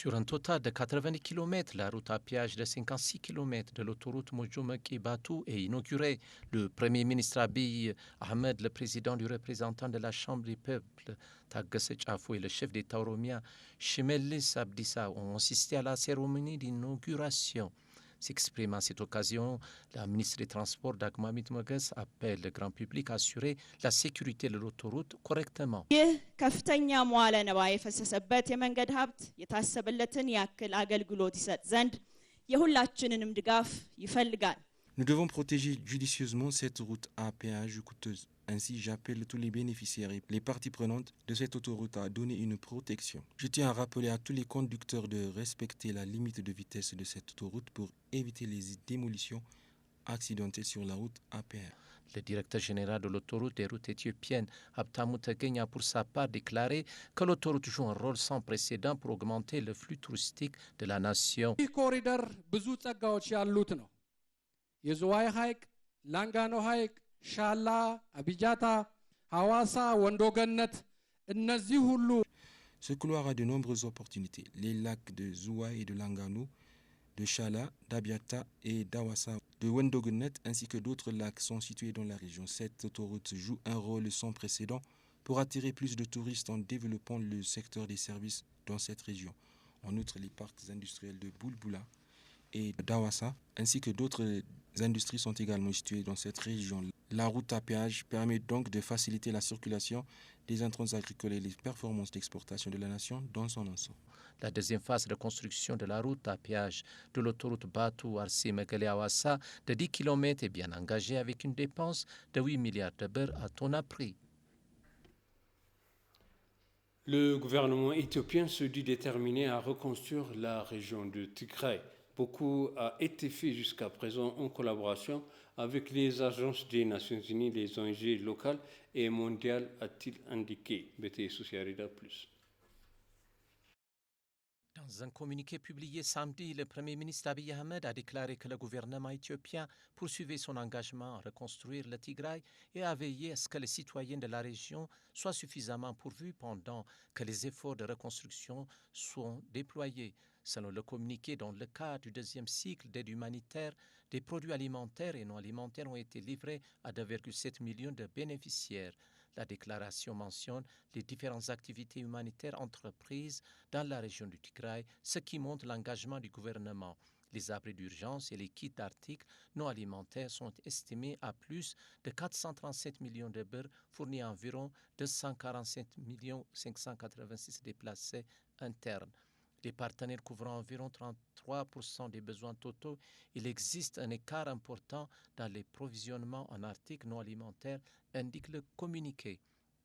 Sur un total de 90 km, la route à péage de 56 km de l'autoroute Mojo-Meki-Batou est inaugurée. Le Premier ministre Abiy Ahmed, le président du représentant de la Chambre du peuple, Tagasse Tchafou, et le chef d'État oromien, Shimelis Abdissa, ont assisté à la cérémonie d'inauguration. S'exprime à cette occasion, la ministre des Transports Dagmamit Moges appelle le grand public à assurer la sécurité de l'autoroute correctement. ከፍተኛ መዋለ ንዋይ የፈሰሰበት የመንገድ ሀብት የታሰበለትን ያክል አገልግሎት ይሰጥ ዘንድ የሁላችንንም ድጋፍ ይፈልጋል። Nous devons protéger judicieusement cette route à péage coûteuse. Ainsi, j'appelle tous les bénéficiaires et les parties prenantes de cette autoroute à donner une protection. Je tiens à rappeler à tous les conducteurs de respecter la limite de vitesse de cette autoroute pour éviter les démolitions accidentelles sur la route à péage. Le directeur général de l'autoroute des routes éthiopiennes, Habtamou Tegeny, a pour sa part déclaré que l'autoroute joue un rôle sans précédent pour augmenter le flux touristique de la nation. ይህ ኮሪደር ብዙ ጸጋዎች ያሉት ነው። የዝዋይ ሐይቅ፣ ላንጋኖ ሐይቅ፣ ሻላ፣ አቢጃታ፣ ሐዋሳ፣ ወንዶ ገነት እነዚህ ሁሉ Ce couloir a de nombreuses opportunités. Les lacs de Zouaï et de Langano, de Chala, d'Abiata et d'Awassa, de Wendogenet ainsi que d'autres lacs sont situés dans la région. Cette autoroute joue un rôle sans précédent pour attirer plus de touristes en développant le secteur des services dans cette région. En outre, les parcs industriels de Boulboula et d'Awassa ainsi que d'autres industries sont également situées dans cette région. La route à péage permet donc de faciliter la circulation des intrants agricoles et les performances d'exportation de la nation dans son ensemble. La deuxième phase de construction de la route à péage de l'autoroute Batou-Arsi-Megale-Awassa de 10 km est bien engagée avec une dépense de 8 milliards de birr à Tonapri. Le gouvernement éthiopien se dit déterminé à reconstruire la région de Tigray. Beaucoup a été fait jusqu'à présent en collaboration avec les agences des Nations Unies, les ONG locales et mondiales, a-t-il indiqué. BT Sociarida Plus. Dans un communiqué publié samedi, le Premier ministre Abiy Ahmed a déclaré que le gouvernement éthiopien poursuivait son engagement à reconstruire le Tigray et à veiller à ce que les citoyens de la région soient suffisamment pourvus pendant que les efforts de reconstruction sont déployés. Selon le communiqué, dans le cadre du deuxième cycle d'aide humanitaire, des produits alimentaires et non alimentaires ont été livrés à 2,7 millions de bénéficiaires. La déclaration mentionne les différentes activités humanitaires entreprises dans la région du Tigray, ce qui montre l'engagement du gouvernement. Les abris d'urgence et les kits d'articles non alimentaires sont estimés à plus de 437 millions de birr, fournis à environ 247 586 déplacés internes. Les partenaires couvrant environ 33% des besoins totaux, il existe un écart important dans les provisionnements en articles non alimentaires, indique le communiqué.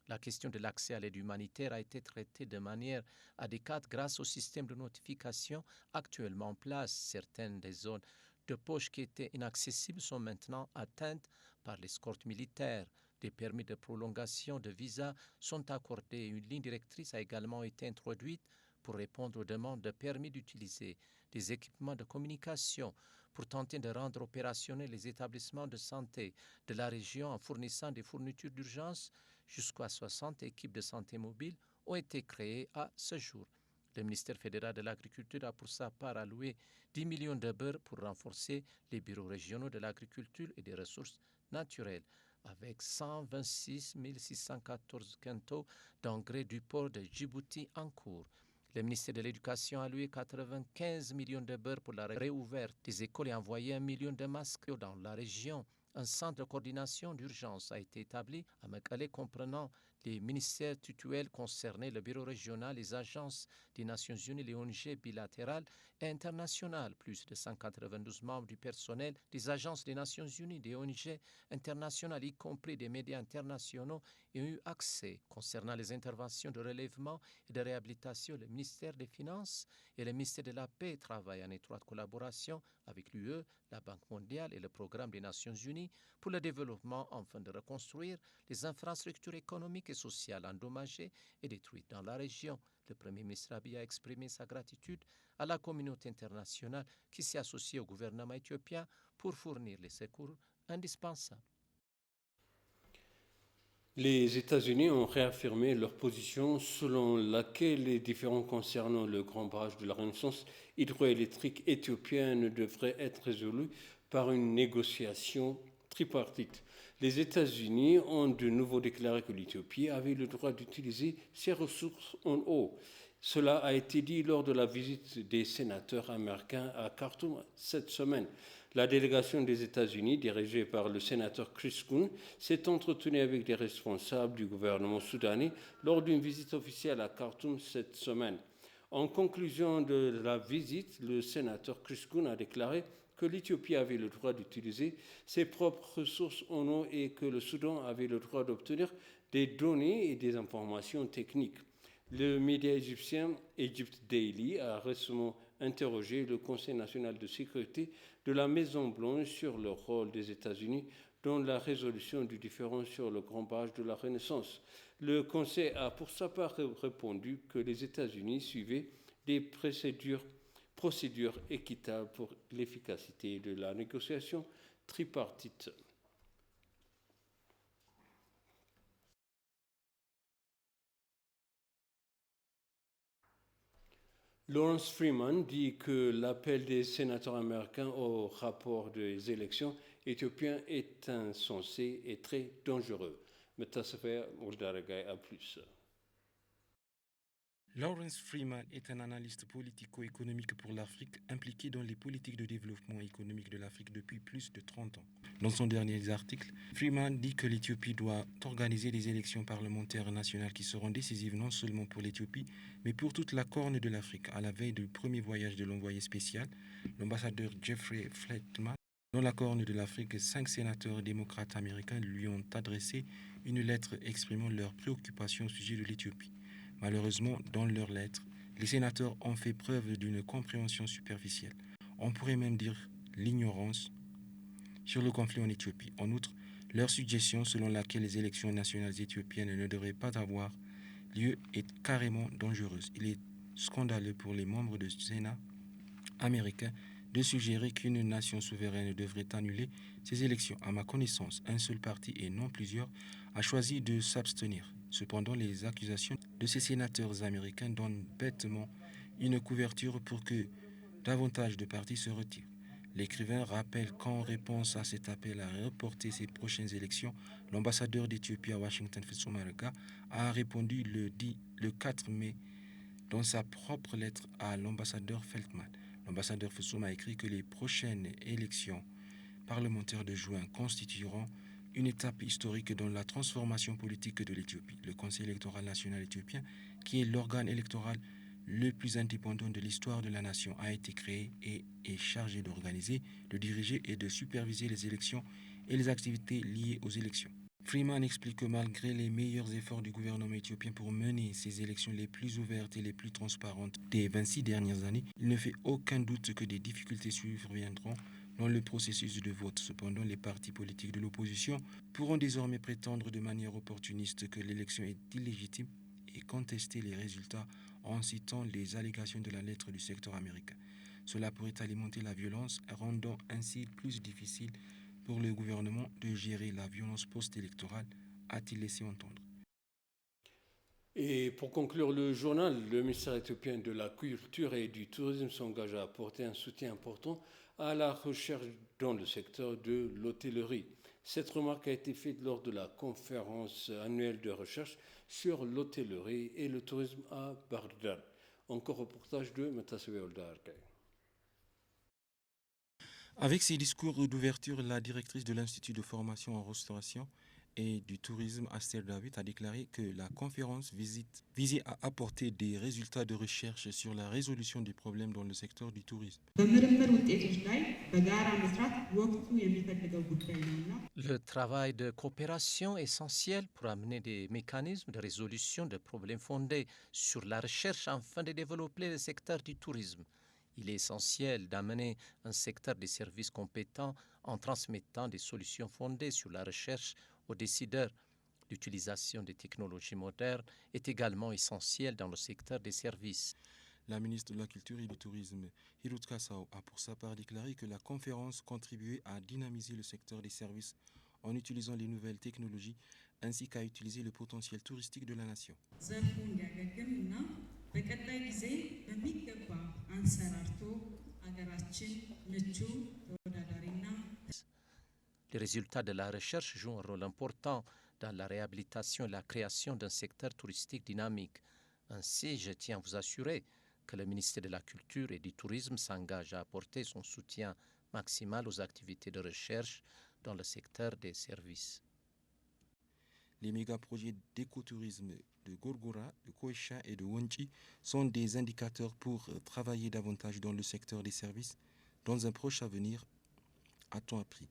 La question de l'accès à l'aide humanitaire a été traitée de manière adéquate grâce au système de notification actuellement en place. Certaines des zones de poche qui étaient inaccessibles sont maintenant atteintes par l'escorte militaire. Des permis de prolongation de visa sont accordés. Une ligne directrice a également été introduite pour répondre aux demandes de permis d'utiliser des équipements de communication pour tenter de rendre opérationnels les établissements de santé de la région en fournissant des fournitures d'urgence. Jusqu'à 60 équipes de santé mobiles ont été créées à ce jour. Le ministère fédéral de l'Agriculture a pour sa part alloué 10 millions de birr pour renforcer les bureaux régionaux de l'agriculture et des ressources naturelles, avec 126 614 quintaux d'engrais du port de Djibouti en cours. Le ministère de l'Éducation a alloué 95 millions de birr pour la réouverture des écoles et envoyé 1 million de masques dans la région. Un centre de coordination d'urgence a été établi à Mekelle comprenant les ministères tutuels concernés, le bureau régional, les agences des Nations Unies, les ONG bilatérales et internationales. Plus de 192 membres du personnel des agences des Nations Unies, des ONG internationales, y compris des médias internationaux, ont eu accès. Concernant les interventions de relèvement et de réhabilitation, le ministère des Finances et le ministère de la Paix travaillent en étroite collaboration avec l'UE, la Banque mondiale et le Programme des Nations Unies pour le développement afin de reconstruire les infrastructures économiques et sociales endommagées et détruites dans la région. Le Premier ministre Abiy a exprimé sa gratitude à la communauté internationale qui s'est associée au gouvernement éthiopien pour fournir les secours indispensables. Les États-Unis ont réaffirmé leur position selon laquelle les différends concernant le grand barrage de la Renaissance hydroélectrique éthiopienne devraient être résolus par une négociation tripartite. Les États-Unis ont de nouveau déclaré que l'Éthiopie avait le droit d'utiliser ses ressources en eau. Cela a été dit lors de la visite des sénateurs américains à Khartoum cette semaine. La délégation des États-Unis, dirigée par le sénateur Chris Coons, s'est entretenue avec des responsables du gouvernement soudanais lors d'une visite officielle à Khartoum cette semaine. En conclusion de la visite, le sénateur Chris Coons a déclaré que l'Éthiopie avait le droit d'utiliser ses propres ressources en eau et que le Soudan avait le droit d'obtenir des données et des informations techniques. Le média égyptien Egypt Daily a récemment interrogé le Conseil national de sécurité de la Maison-Blanche sur le rôle des États-Unis dans la résolution du différend sur le grand barrage de la Renaissance. Le Conseil a pour sa part répondu que les États-Unis suivaient des procédures équitables pour l'efficacité de la négociation tripartite. Lawrence Freeman dit que l'appel des sénateurs américains au rapport des élections éthiopiennes est insensé et très dangereux. Metasafer Ouldaragay a plus. Lawrence Freeman est un analyste politico-économique pour l'Afrique impliqué dans les politiques de développement économique de l'Afrique depuis plus de 30 ans. Dans son dernier article, Freeman dit que l'Éthiopie doit organiser des élections parlementaires nationales qui seront décisives non seulement pour l'Éthiopie, mais pour toute la corne de l'Afrique, à la veille du premier voyage de l'envoyé spécial, l'ambassadeur Jeffrey Feltman. Dans la corne de l'Afrique, 5 sénateurs démocrates américains lui ont adressé une lettre exprimant leurs préoccupations au sujet de l'Éthiopie. Malheureusement, dans leurs lettres, les sénateurs ont fait preuve d'une compréhension superficielle. On pourrait même dire l'ignorance sur le conflit en Éthiopie. En outre, leur suggestion selon laquelle les élections nationales éthiopiennes ne devraient pas avoir lieu est carrément dangereuse. Il est scandaleux pour les membres du Sénat américain de suggérer qu'une nation souveraine devrait annuler ces élections. À ma connaissance, un seul parti et non plusieurs a choisi de s'abstenir. Cependant, les accusations de ces sénateurs américains donnent bêtement une couverture pour que davantage de partis se retirent. L'écrivain rappelle qu'en réponse à cet appel à reporter ces prochaines élections, l'ambassadeur d'Éthiopie à Washington, Fesum Arega, a répondu le 4 mai dans sa propre lettre à l'ambassadeur Feltman. L'ambassadeur Fesum a écrit que les prochaines élections parlementaires de juin constitueront une étape historique dans la transformation politique de l'Éthiopie. Le Conseil électoral national éthiopien, qui est l'organe électoral le plus indépendant de l'histoire de la nation, a été créé et est chargé d'organiser, de diriger et de superviser les élections et les activités liées aux élections. Freeman explique que malgré les meilleurs efforts du gouvernement éthiopien pour mener ces élections les plus ouvertes et les plus transparentes des 26 dernières années, il ne fait aucun doute que des difficultés surviendront dans le processus de vote. Cependant, les partis politiques de l'opposition pourront désormais prétendre de manière opportuniste que l'élection est illégitime et contester les résultats en citant les allégations de la lettre du secteur américain. Cela pourrait alimenter la violence, rendant ainsi plus difficile pour le gouvernement de gérer la violence post-électorale, a-t-il laissé entendre. Et pour conclure le journal, le ministère éthiopien de la Culture et du Tourisme s'engage à apporter un soutien important à la recherche dans le secteur de l'hôtellerie. Cette remarque a été faite lors de la conférence annuelle de recherche sur l'hôtellerie et le tourisme à Bardal. Encore reportage de Metasawe Oldarkay. Avec ses discours d'ouverture, la directrice de l'Institut de formation en restauration et du tourisme, Aster David, a déclaré que la conférence visait à apporter des résultats de recherche sur la résolution des problèmes dans le secteur du tourisme. Le travail de coopération est essentiel pour amener des mécanismes de résolution de problèmes fondés sur la recherche afin de développer le secteur du tourisme. Il est essentiel d'amener un secteur des services compétents en transmettant des solutions fondées sur la recherche aux décideurs. L'utilisation des technologies modernes est également essentielle dans le secteur des services. La ministre de la Culture et du Tourisme, Hirut Kassau, a pour sa part déclaré que la conférence contribuait à dynamiser le secteur des services en utilisant les nouvelles technologies ainsi qu'à utiliser le potentiel touristique de la nation. Les résultats de la recherche jouent un rôle important dans la réhabilitation et la création d'un secteur touristique dynamique. Ainsi, je tiens à vous assurer que le ministère de la Culture et du Tourisme s'engage à apporter son soutien maximal aux activités de recherche dans le secteur des services. Les méga-projets d'écotourisme de Gorgora, de Koisha et de Wanchi sont des indicateurs pour travailler davantage dans le secteur des services dans un proche avenir, a-t-on appris.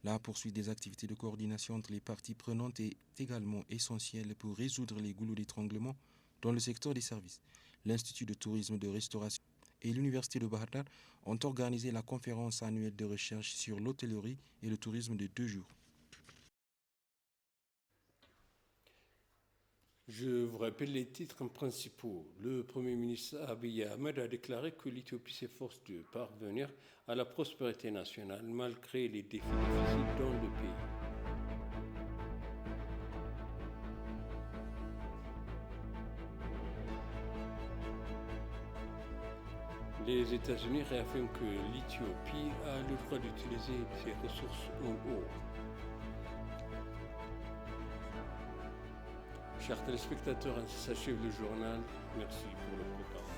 La poursuite des activités de coordination entre les parties prenantes est également essentielle pour résoudre les goulots d'étranglement dans le secteur des services. L'Institut de tourisme de restauration et l'Université de Bahar Dar ont organisé la conférence annuelle de recherche sur l'hôtellerie et le tourisme de 2 jours. Je vous rappelle les titres principaux. Le Premier ministre Abiy Ahmed a déclaré que l'Éthiopie s'efforce de parvenir à la prospérité nationale malgré les défis difficiles dans le pays. Les États-Unis réaffirment que l'Éthiopie a le droit d'utiliser ses ressources en eau. Chers téléspectateurs, ainsi s'achève le journal. Merci pour le programme.